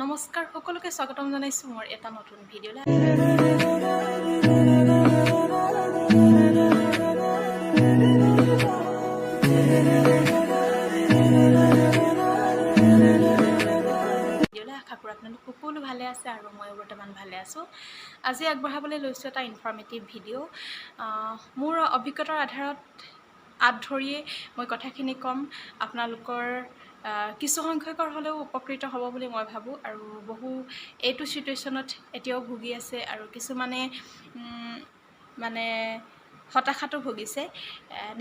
নমস্কাৰ, সকলোকে স্বাগতম জনাইছোঁ মোৰ এটা নতুন ভিডিঅ'লৈ। আশা কৰোঁ আপোনালোক সকলো ভালে আছে আৰু ময়ো বৰ্তমান ভালে আছোঁ। আজি আগবঢ়াবলৈ লৈছোঁ এটা ইনফৰ্মেটিভ ভিডিঅ'। মোৰ অভিজ্ঞতাৰ আধাৰত আঁত ধৰিয়ে মই কথাখিনি ক'ম। আপোনালোকৰ কিছু সংখ্যকৰ হ'লেও উপকৃত হ'ব বুলি মই ভাবোঁ। আৰু বহু এইটো চিটুৱেশ্যনত এতিয়াও ভুগি আছে আৰু কিছুমানে মানে হতাশাতো ভুগিছে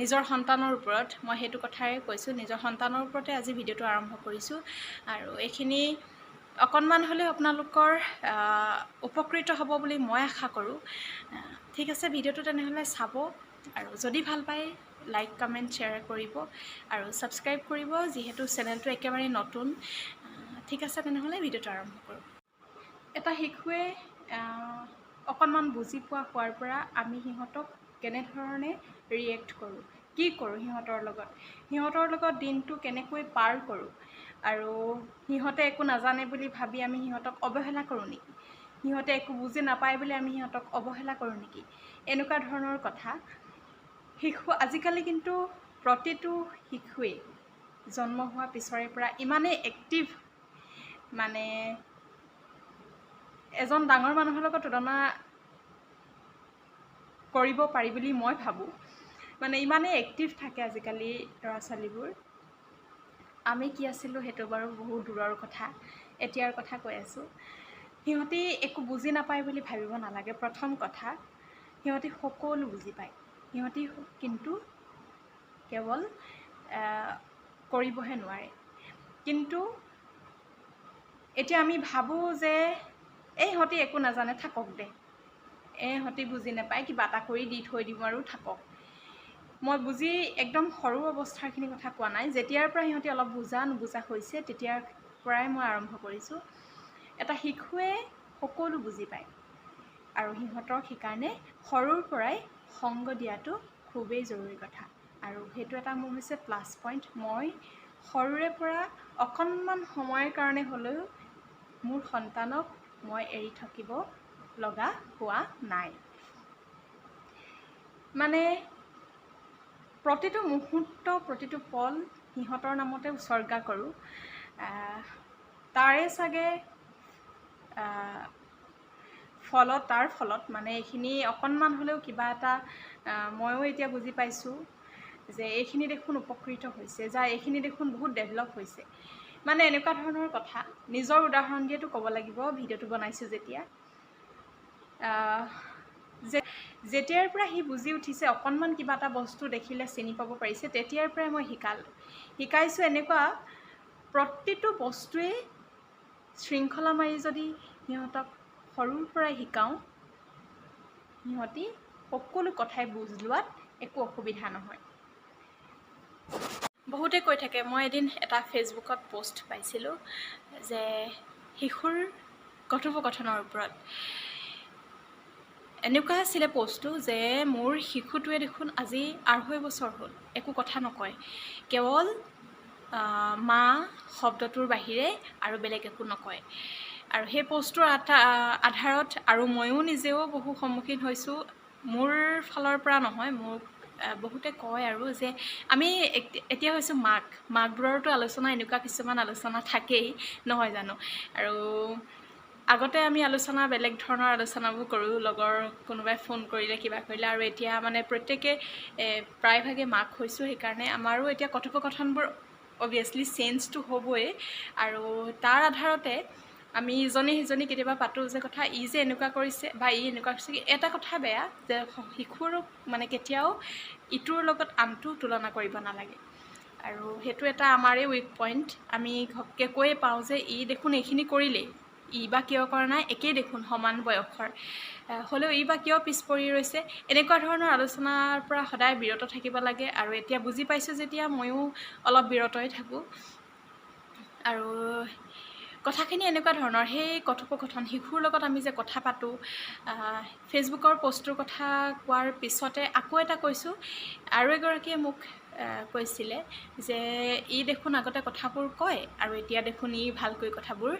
নিজৰ সন্তানৰ ওপৰত। মই সেইটো কথাই কৈছোঁ, নিজৰ সন্তানৰ ওপৰতে আজি ভিডিঅ'টো আৰম্ভ কৰিছোঁ আৰু এইখিনি অকণমান হ'লেও আপোনালোকৰ উপকৃত হ'ব বুলি মই আশা কৰোঁ। ঠিক আছে, ভিডিঅ'টো তেনেহ'লে চাব আৰু যদি ভাল পায় লাইক, কমেণ্ট, শ্বেয়াৰ কৰিব আৰু ছাবস্ক্ৰাইব কৰিব, যিহেতু চেনেলটো একেবাৰে নতুন। ঠিক আছে, তেনেহ'লে ভিডিঅ'টো আৰম্ভ কৰোঁ। এটা শিশুৱে অকণমান বুজি পোৱা হোৱাৰ পৰা আমি সিহঁতক কেনেধৰণে ৰিয়েক্ট কৰোঁ, কি কৰোঁ সিহঁতৰ লগত, সিহঁতৰ লগত দিনটো কেনেকৈ পাৰ কৰোঁ আৰু সিহঁতে একো নাজানে বুলি ভাবি আমি সিহঁতক অৱহেলা কৰোঁ নেকি, সিহঁতে একো বুজি নাপায় বুলি আমি সিহঁতক অৱহেলা কৰোঁ নেকি, এনেকুৱা ধৰণৰ কথা। শিশু আজিকালি কিন্তু প্ৰতিটো শিশুৱেই জন্ম হোৱাৰ পিছৰে পৰা ইমানেই এক্টিভ, মানে এজন ডাঙৰ মানুহৰ লগত তুলনা কৰিব পাৰি বুলি মই ভাবোঁ। মানে ইমানেই এক্টিভ থাকে আজিকালি ল'ৰা ছোৱালীবোৰ। আমি কি আছিলোঁ সেইটো বাৰু বহুত দূৰৰ কথা, এতিয়াৰ কথা কৈ আছোঁ। সিহঁতি একো বুজি নাপায় বুলি ভাবিব নালাগে। প্ৰথম কথা, সিহঁতি সকলো বুজি পায়। সিহঁতি কিন্তু কেৱল কৰিবহে নোৱাৰে। কিন্তু এতিয়া আমি ভাবোঁ যে এই ইহঁতি একো নাজানে, থাকক দে, এই ইহঁতি বুজি নাপায়, কিবা এটা কৰি দি থৈ দিওঁ আৰু থাকক। মই বুজি একদম সৰু অৱস্থাৰখিনি কথা কোৱা নাই, যেতিয়াৰ পৰা সিহঁতি অলপ বুজা নুবুজা হৈছে তেতিয়াৰ পৰাই মই আৰম্ভ কৰিছোঁ। এটা শিশুৱে সকলো বুজি পায় আৰু সিহঁতক সেইকাৰণে সৰুৰ পৰাই সংগ দিয়াটো খুবেই জৰুৰী কথা। আৰু সেইটো এটা মোৰ হৈছে প্লাছ পইণ্ট। মই সৰুৰে পৰা অকণমান সময়ৰ কাৰণে হ'লেও মোৰ সন্তানক মই এৰি থাকিব লগা হোৱা নাই। মানে প্ৰতিটো মুহূৰ্ত, প্ৰতিটো পল সিহঁতৰ নামতে উছৰ্গা কৰোঁ। তাৰে চাগে ফলত, তাৰ ফলত মানে এইখিনি অকণমান হ'লেও কিবা এটা ময়ো এতিয়া বুজি পাইছোঁ যে এইখিনি দেখোন উপকৃত হৈছে, যা এইখিনি দেখোন বহুত ডেভেলপ হৈছে, মানে এনেকুৱা ধৰণৰ কথা। নিজৰ উদাহৰণ দিয়েতো ক'ব লাগিব, ভিডিঅ'টো বনাইছোঁ যেতিয়া। যে যেতিয়াৰ পৰা সি বুজি উঠিছে, অকণমান কিবা এটা বস্তু দেখিলে চিনি পাব পাৰিছে, তেতিয়াৰ পৰাই মই শিকালোঁ, শিকাইছোঁ। এনেকুৱা প্ৰতিটো বস্তুৱেই শৃংখলা মাৰি যদি সিহঁতক সৰুৰ পৰাই শিকাওঁ, সিহঁতি সকলো কথাই বুজ লোৱাত একো অসুবিধা নহয়। বহুতে কৈ থাকে, মই এদিন এটা ফেচবুকত পষ্ট পাইছিলোঁ যে শিশুৰ কথোপকথনৰ ওপৰত এনেকুৱা আছিলে পষ্টটো যে মোৰ শিশুটোৱে দেখোন আজি 2.5 বছৰ হ'ল, একো কথা নকয়, কেৱল মা শব্দটোৰ বাহিৰে আৰু বেলেগ একো নকয়। আৰু সেই পষ্টটোৰ আধাৰত আৰু ময়ো নিজেও বহু সন্মুখীন হৈছোঁ। মোৰ ফালৰ পৰা নহয়, মোক বহুতে কয় আৰু যে আমি এতিয়া হৈছোঁ মাক, মাকবোৰৰতো আলোচনা এনেকুৱা কিছুমান আলোচনা থাকেই, নহয় জানো? আৰু আগতে আমি আলোচনা বেলেগ ধৰণৰ আলোচনাবোৰ কৰোঁ, লগৰ কোনোবাই ফোন কৰিলে, কিবা কৰিলে। আৰু এতিয়া মানে প্ৰত্যেকে প্ৰায়ভাগে মাক হৈছোঁ, সেইকাৰণে আমাৰো এতিয়া কথোপকথনবোৰ অভিয়াছলি চেঞ্জটো হ'বই। আৰু তাৰ আধাৰতে আমি ইজনী সিজনী কেতিয়াবা পাতোঁ যে কথা ই যে এনেকুৱা কৰিছে বা ই এনেকুৱা কৰিছে। এটা কথা বেয়া যে শিশুৰ মানে কেতিয়াও ইটোৰ লগত আনটো তুলনা কৰিব নালাগে আৰু সেইটো এটা আমাৰেই উইক পইণ্ট। আমি ঘপকৈ কৈয়ে পাওঁ যে ই দেখোন এইখিনি কৰিলেই, ই বা কিয় কৰা নাই, একেই দেখোন সমান বয়সৰ হ'লেও ই বা কিয় পিছ পৰি ৰৈছে। এনেকুৱা ধৰণৰ আলোচনাৰ পৰা সদায় বিৰত থাকিব লাগে। আৰু এতিয়া বুজি পাইছোঁ যেতিয়া ময়ো অলপ বিৰতই থাকোঁ। আৰু কথাখিনি এনেকুৱা ধৰণৰ, সেই কথোপকথন শিশুৰ লগত আমি যে কথা পাতোঁ, ফেচবুকৰ পষ্টটোৰ কথা কোৱাৰ পিছতে আকৌ এটা কৈছোঁ। আৰু এগৰাকীয়ে মোক কৈছিলে যে ই দেখোন আগতে কথাবোৰ কয় আৰু এতিয়া দেখোন ই ভালকৈ কথাবোৰ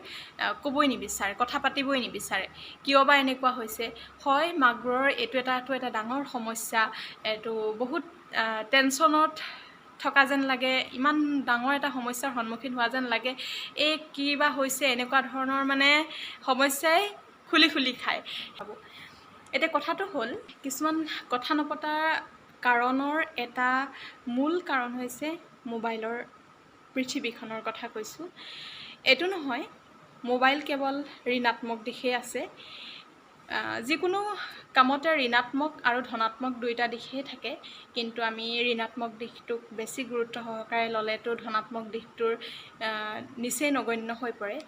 ক'বই নিবিচাৰে, কথা পাতিবই নিবিচাৰে, কিয় বা এনেকুৱা হৈছে। হয়, মাকবোৰৰ এইটো এটা ডাঙৰ সমস্যা, এইটো বহুত টেনশ্যনত থকা যেন লাগে, ইমান ডাঙৰ এটা সমস্যাৰ সন্মুখীন হোৱা যেন লাগে, এই কি বা হৈছে, এনেকুৱা ধৰণৰ মানে সমস্যাই খুলি খুলি খায়। এতিয়া কথাটো হ'ল, কিছুমান কথা নপতাৰ কাৰণৰ এটা মূল কাৰণ হৈছে মোবাইলৰ পৃথিৱীখনৰ কথা কৈছোঁ। এইটো নহয় মোবাইল কেৱল ঋণাত্মক দিশেই আছে, যিকোনো কামতে ঋণাত্মক আৰু ধনাত্মক দুয়োটা দিশেই থাকে, কিন্তু আমি ঋণাত্মক দিশটোক বেছি গুৰুত্ব সহকাৰে ল'লেতো ধনাত্মক দিশটোৰ নিচেই নগণ্য হৈ পৰে।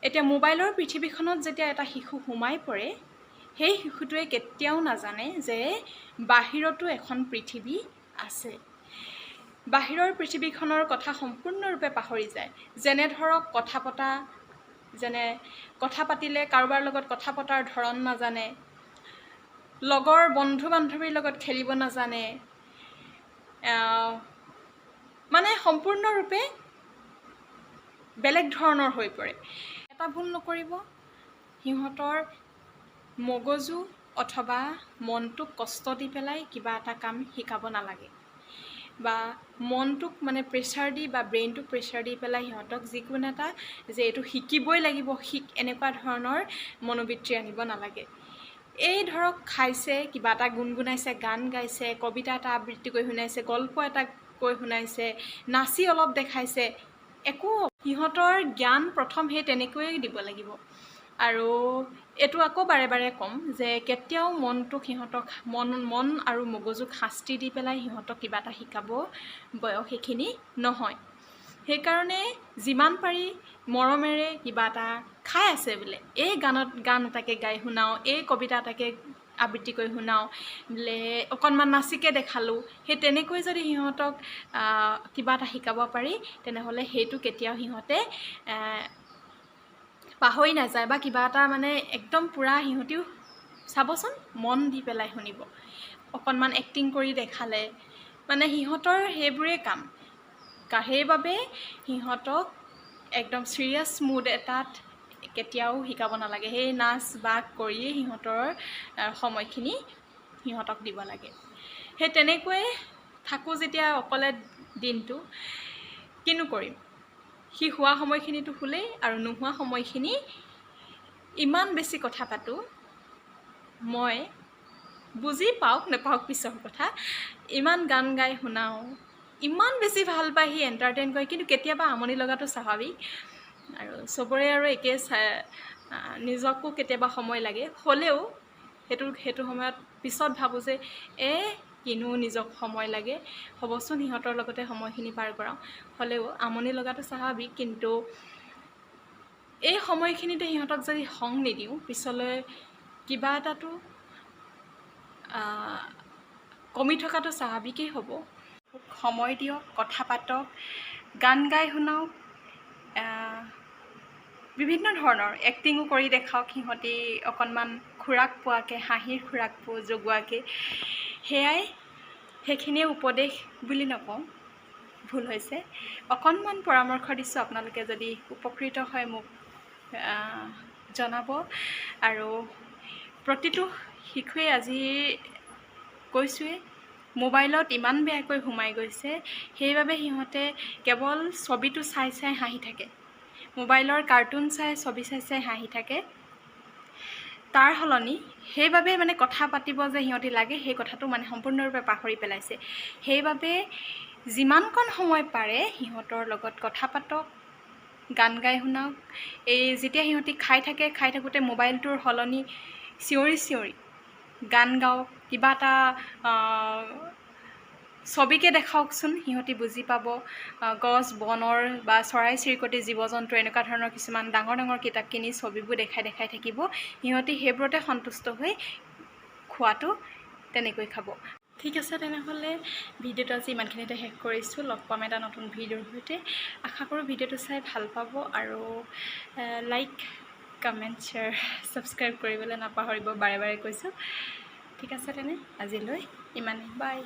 এতিয়া মোবাইলৰ পৃথিৱীখনত যেতিয়া এটা শিশু সোমাই পৰে, সেই শিশুটোৱে কেতিয়াও নাজানে যে বাহিৰতো এখন পৃথিৱী আছে। বাহিৰৰ পৃথিৱীখনৰ কথা সম্পূৰ্ণৰূপে পাহৰি যায়। যেনে ধৰক কথা পতা, যেনে কথা পাতিলে কাৰোবাৰ লগত কথা পতাৰ ধৰণ নাজানে, লগৰ বন্ধু বান্ধৱীৰ লগত খেলিব নাজানে, মানে সম্পূৰ্ণৰূপে বেলেগ ধৰণৰ হৈ পৰে। এটা ভুল নকৰিব, সিহঁতৰ মগজু অথবা মনটোক কষ্ট দি পেলাই কিবা এটা কাম শিকাব নালাগে, বা মনটোক মানে প্ৰেছাৰ দি বা ব্ৰেইনটোক প্ৰেছাৰ দি পেলাই সিহঁতক যিকোনো এটা যে এইটো শিকিবই লাগিব শিক, এনেকুৱা ধৰণৰ মনোবৃত্তি আনিব নালাগে। এই ধৰক খাইছে, কিবা এটা গুণগুণাইছে, গান গাইছে, কবিতা এটা আবৃত্তি কৰি শুনাইছে, গল্প এটা কৈ শুনাইছে, নাচি অলপ দেখাইছে, একো সিহঁতৰ জ্ঞান প্ৰথম সেই তেনেকৈয়ে দিব লাগিব। আৰু এইটো আকৌ বাৰে বাৰে ক'ম যে কেতিয়াও মনটোক সিহঁতক মন আৰু মগজুক শাস্তি দি পেলাই সিহঁতক কিবা এটা শিকাব বয়স সেইখিনি নহয়। সেইকাৰণে যিমান পাৰি মৰমেৰে কিবা এটা খাই আছে বোলে, এই গান এটাকে গাই শুনাওঁ, এই কবিতা এটাকে আবৃত্তি কৰি শুনাওঁ, বোলে অকণমান নাচিকে দেখালোঁ, সেই তেনেকৈ যদি সিহঁতক কিবা এটা শিকাব পাৰি, তেনেহ'লে সেইটো কেতিয়াও সিহঁতে পাহৰি নাযায়, বা কিবা এটা মানে একদম পূৰা সিহঁতিও চাবচোন মন দি পেলাই শুনিব। অকণমান এক্টিং কৰি দেখালে মানে সিহঁতৰ সেইবোৰেই কাম। সেইবাবে সিহঁতক একদম ছিৰিয়াছ মুড এটাত কেতিয়াও শিকাব নালাগে। সেই নাচ বাগ কৰিয়েই সিহঁতৰ সময়খিনি সিহঁতক দিব লাগে। সেই তেনেকৈয়ে থাকোঁ যেতিয়া অকলে দিনটো, কিনো কৰিম, সি শোৱা সময়খিনিতো শুলেই, আৰু নোহোৱা সময়খিনি ইমান বেছি কথা পাতোঁ মই, বুজি পাওক নেপাওক পিছৰ কথা, ইমান গান গাই শুনাওঁ, ইমান বেছি ভাল পায় সি, এণ্টাৰটেইন কৰে। কিন্তু কেতিয়াবা আমনি লগাটো স্বাভাৱিক, আৰু চবৰে আৰু একে নিজকো কেতিয়াবা সময় লাগে। হ'লেও সেইটো সময়ত পিছত ভাবোঁ যে কিনো নিজক সময় লাগে, হ'বচোন সিহঁতৰ লগতে সময়খিনি পাৰ কৰাওঁ। হ'লেও আমনি লগাটো স্বাভাৱিক, কিন্তু এই সময়খিনিতে সিহঁতক যদি সংগ নিদিওঁ, পিছলৈ কিবা এটাতো কমি থকাটো স্বাভাৱিকেই হ'ব। সময় দিয়ক, কথা পাতক, গান গাই শুনাওক, বিভিন্ন ধৰণৰ এক্টিঙো কৰি দেখাওক, সিহঁতি অকণমান খোৰাক পোৱাকৈ, হাঁহিৰ খোৰাক যোগোৱাকৈ। সেয়াই সেইখিনিয়ে উপদেশ বুলি নকওঁ, ভুল হৈছে, অকণমান পৰামৰ্শ দিছোঁ। আপোনালোকে যদি উপকৃত হয় মোক জনাব। আৰু প্ৰতিটো শিশুৱে আজি কৈছোঁৱেই, মোবাইলত ইমান বেয়াকৈ সোমাই গৈছে, সেইবাবে সিহঁতে কেৱল ছবিটো চাই চাই হাঁহি থাকে, মোবাইলৰ কাৰ্টুন চাই ছবি চাই চাই হাঁহি থাকে। তাৰ সলনি সেইবাবে মানে কথা পাতিব যে সিহঁতি লাগে, সেই কথাটো মানে সম্পূৰ্ণৰূপে পাহৰি পেলাইছে। সেইবাবে যিমানকণ সময় পাৰে সিহঁতৰ লগত কথা পাতক, গান গাই শুনাওক। এই যেতিয়া সিহঁতি খাই থাকে, খাই থাকোঁতে মোবাইলটোৰ সলনি চিঞৰি চিঞৰি গান গাওক, কিবা এটা ছবিকে দেখাওকচোন, সিহঁতি বুজি পাব। গছ বনৰ বা চৰাই চিৰিকটি জীৱ জন্তু এনেকুৱা ধৰণৰ কিছুমান ডাঙৰ ডাঙৰ কিতাপ কিনি ছবিবোৰ দেখাই দেখাই থাকিব, সিহঁতি সেইবোৰতে সন্তুষ্ট হৈ খোৱাটো তেনেকৈ খাব। ঠিক আছে, তেনেহ'লে ভিডিঅ'টো আজি ইমানখিনিতে শেষ কৰিছোঁ। লগ পাম এটা নতুন ভিডিঅ'ৰ সৈতে। আশা কৰোঁ ভিডিঅ'টো চাই ভাল পাব আৰু লাইক, কমেণ্ট, শ্বেয়াৰ, ছাবস্ক্ৰাইব কৰিবলৈ নাপাহৰিব, বাৰে বাৰে কৈছোঁ। ঠিক আছে, তেনে আজিলৈ ইমানেই। বাই।